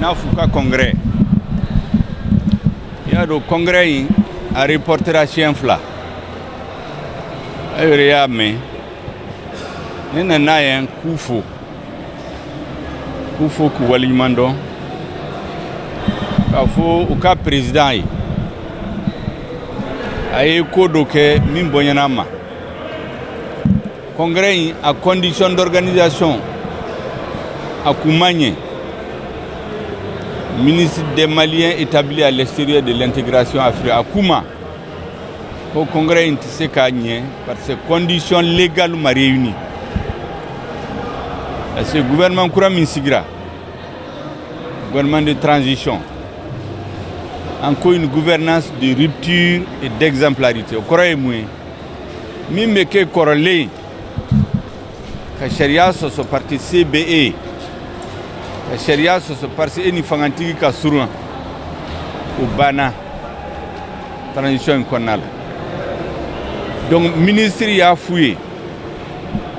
N'a f'u ka congrès, i y'a dɔn, congrès in a reportera siɲɛ 2. E yɛrɛ y'a mɛn, ne nana yan k'u fo, k'u fo, k'u waleɲuman dɔn, k'a fɔ u ka président ye, a ye ko dɔ kɛ min bonyana ma. Congrès in a condition d'organisation a kun ma ɲɛ. Ministre des Maliens établis à l'extérieur, de l'intégration africaine, a kuma ko congrès in tɛ se k'a ɲɛ parce que condition légale ma réuni, parce que gouvernement kura min sigira, gouvernement de transition, an ko une gouvernance de rupture et d'exemplarité. O kɔrɔ ye mun ye? Min bɛ kɛ kɔrɔlen, ka sariya sɔsɔ parti CBE, ka sariya sɔsɔ parce que e ni fangantigi ka surun, o banna transition in kɔnɔna la. Donc ministre y'a f'u ye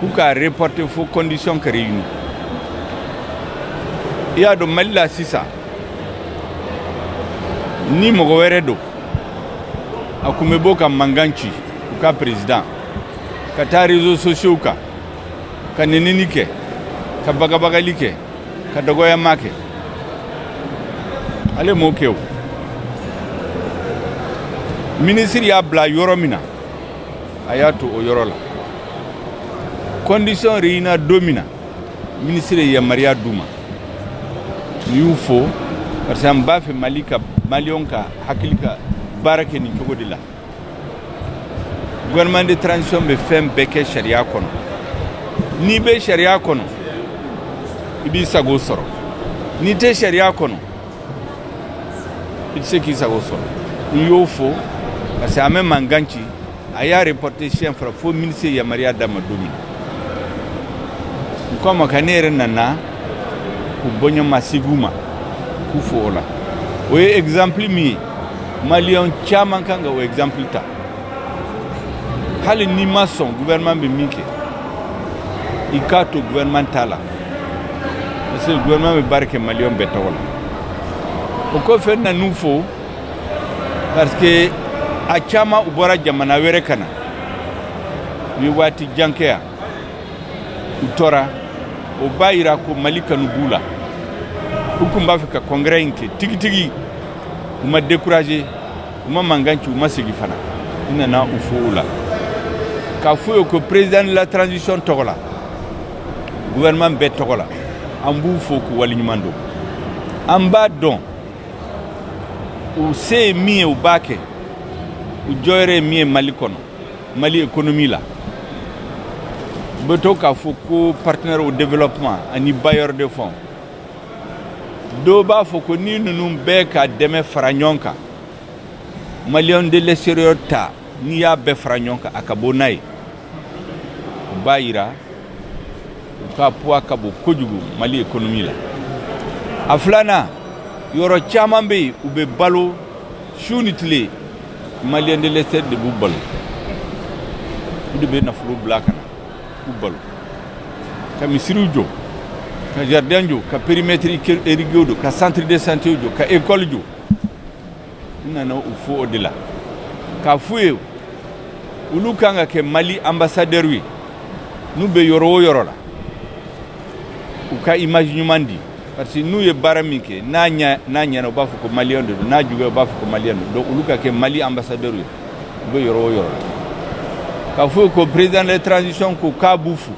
k'u k'a reporter fo condition ka réuni. I y'a dɔn, Mali la sisan, ni mɔgɔ wɛrɛ don, a kun bɛ bɔ ka mankan ci u ka président, ka taa réseaux sociaux kan, ka nɛnini kɛ, ka bagabagali kɛ, ka dɔgɔyama kɛ. Ale m'o kɛ. O ministre y'a bila yɔrɔ min na, a y'a to o yɔrɔ la. Condition réunira don min na, ministre ye yamaruya d'u ma. N y'u fo parce que an b'a fɛ Mali ka, Maliyɛnw ka hakili ka baara kɛ nin cogo de la. Gouvernement de transition bɛ fɛn bɛɛ kɛ sariya kɔnɔ. N'i bɛ sariya kɔnɔ, i b'i sago sɔrɔ. N'i tɛ sariya kɔnɔ, i tɛ se k'i sago sɔrɔ. N y'o fo parce que an bɛ mankan ci. A y'a reporté siɲɛ 2 fo ministre yamaruya d'a ma don min na. U k'a ma ka ne yɛrɛ nana k'u bɔɲɔmasegin u ma, k'u fo o la. O ye exemple min ye, Maliyɛn caman kan ka o exemple ta. Hali n'i ma sɔn gouvernement bɛ min kɛ, i k'a to gouvernement ta la, parce que gouvernement bɛ baara kɛ Maliyɛn bɛɛ tɔgɔ la. O kɔfɛ, n nan'u fo parce que a caman u bɔra jamana wɛrɛ ka na, u ye waati jan kɛ yan, u tora. O b'a yira ko Mali kanu b'u la. U kun b'a fɛ ka congrès in kɛ tigitigi. U ma découragé, u ma mankan ci, u ma segin fana. U nana u fo o la, k'a fɔ ye ko président de la transition tɔgɔ la, gouvernement bɛɛ tɔgɔ la, an b'u fo k'u waleɲuman dɔn. An b'a dɔn u se ye min ye, u b'a kɛ. U jɔyɔrɔ ye min ye Mali kɔnɔ, Mali économie la, u bɛ to k'a fɔ ko partenaire au développement ani bailleur de fonds. Dɔw b'a fɔ ko ni ninnu bɛɛ ka dɛmɛ fara ɲɔgɔn kan, Maliyɛn de l'extérieur ta, n'i y'a bɛɛ fara ɲɔgɔn kan, a ka bɔ n'a ye. O b'a yira u ka poids ka bon kojugu Mali économie la. A filanan, yɔrɔ caman bɛ yen, u bɛ balo su ni tile, Maliyɛn de l'extérieur de b'u balo. U de bɛ nafolo bila ka na k'u balo, ka misiriw jɔ, ka jardin jɔ, ka périmètre irrigué jɔ, ka centre de santé jɔ, ka école jɔ. N nana u fo o de la, k'a f'u ye olu kan ka kɛ Mali ambassadeur ye. N'u bɛ yɔrɔ o yɔrɔ la, u ka image ɲuman di, parce que n'u ye baara min kɛ, n'a ɲɛ n'a ɲɛna, u b'a fɔ ko Maliyɛn de don, n'a juguya, u b'a fɔ ko Maliyɛn don. Donc olu ka kɛ Mali ambassadeur ye u bɛ yɔrɔ o yɔrɔ la. K'a fɔ ko président de transition ko k'a b'u fo,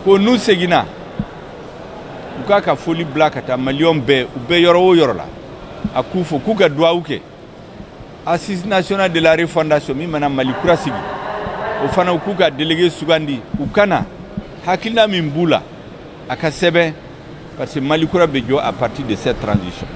ko n'u seginna, u k'a ka foli bila ka taa Maliyɛn bɛɛ, u bɛ yɔrɔ o yɔrɔ la. A k'u fo, k'u ka duwawu kɛ. Assise nationale de la refondation min mana Mali kura sigi, o fana, u k'u ka délégué sugandi, u kana hakilina min b'u la, a ka sɛbɛn, parce que Mali kura bɛ jɔ à partir de cette transition.